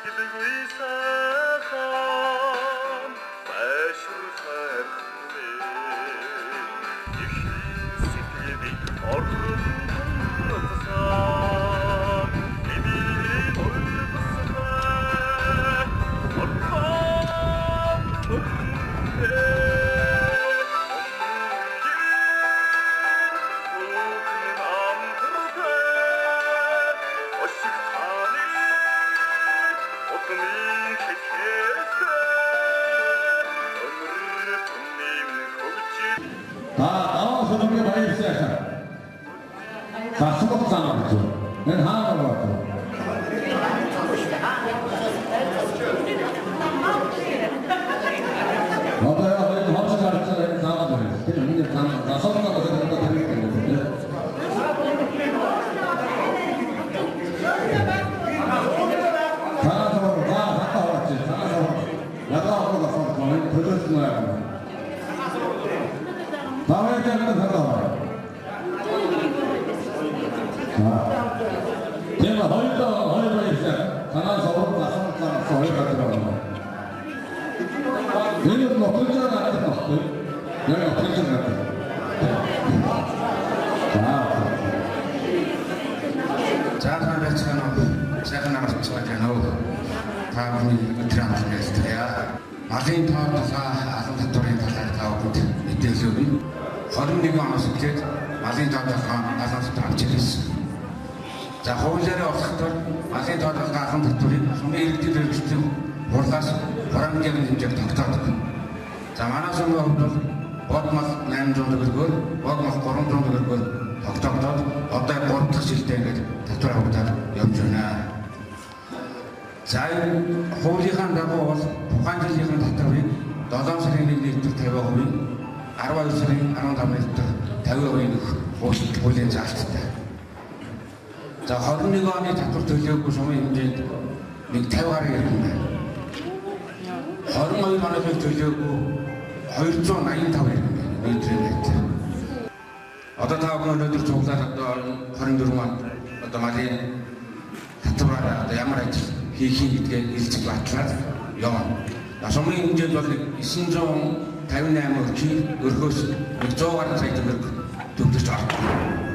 Тэглгүй сайхан байшир хайрхан ихэн сэтгэлийг орон тунцсан эмийн улбастай орхон За даваа сүнгээ баярлалаа. За сумх зам гэж. Энэ хаана байна? Одоо яг энэ хоцор гарч байгаа энэ зам байна. Тэр миний зам засаад байгаа юм да тэр юм. За за хата орч. За за. Ягаа одоо засаад байна. Төлөөсөн аа. Даваа яг хата. Тийм хоёр хоёр баярлалаа. Танаа савар засан зам хоёр газар байна. Энэ нотолжоо надад баггүй. Яг нотолжоо надад. За. За та байцгаана уу? Сайхан амарцгааж байна уу? Та бүхний өдөр амтлан байлтгая. Малын тоо талаа, алан татварын талаар та бүхэнд мэдээлэл өгнө. 21 оноос эхлээд малын тоо талаа, алан татвар авч ирсэн. За хуулиараа олохдоор малын тоо талаа, алан татварыг сумын иргэдийн хэрэгслийн хурлаас хураамжийн хэмжээг тогтоодог. За манай сумын хувьд бол бод мал 800 төгрөгөөр, бод мал 300 төгрөгөөр тогтоогдоод одоо 3 дахь жилдээ ингээд татвар авагдаад явж байна. За энэ хуулийнхаа дагуу бол тухайн жилийн татварыг 7 сарын 1-ний өдөр 50%, 12 сарын 15-ны өдөр 50% нөх хуулийн заалттай. За 21 оны татвар төлөөгүй сумын хэмжээнд нэг 50 гаруй иргэн байна. 22 оныхыг төлөөгүй 285 иргэн байна. Өнөөдрийн байдлаар. Одоо та бүхэн өнөөдөр цуглаад одоо 24 онд одоо малын татвараар одоо ямар ажил хийх юм гэдгээ хэлж батлаад явна. За сумын хэмжээнд бол 958 өрхий өрхөөс нэг 100 гаруй сая төгрөг төгөлж ордог.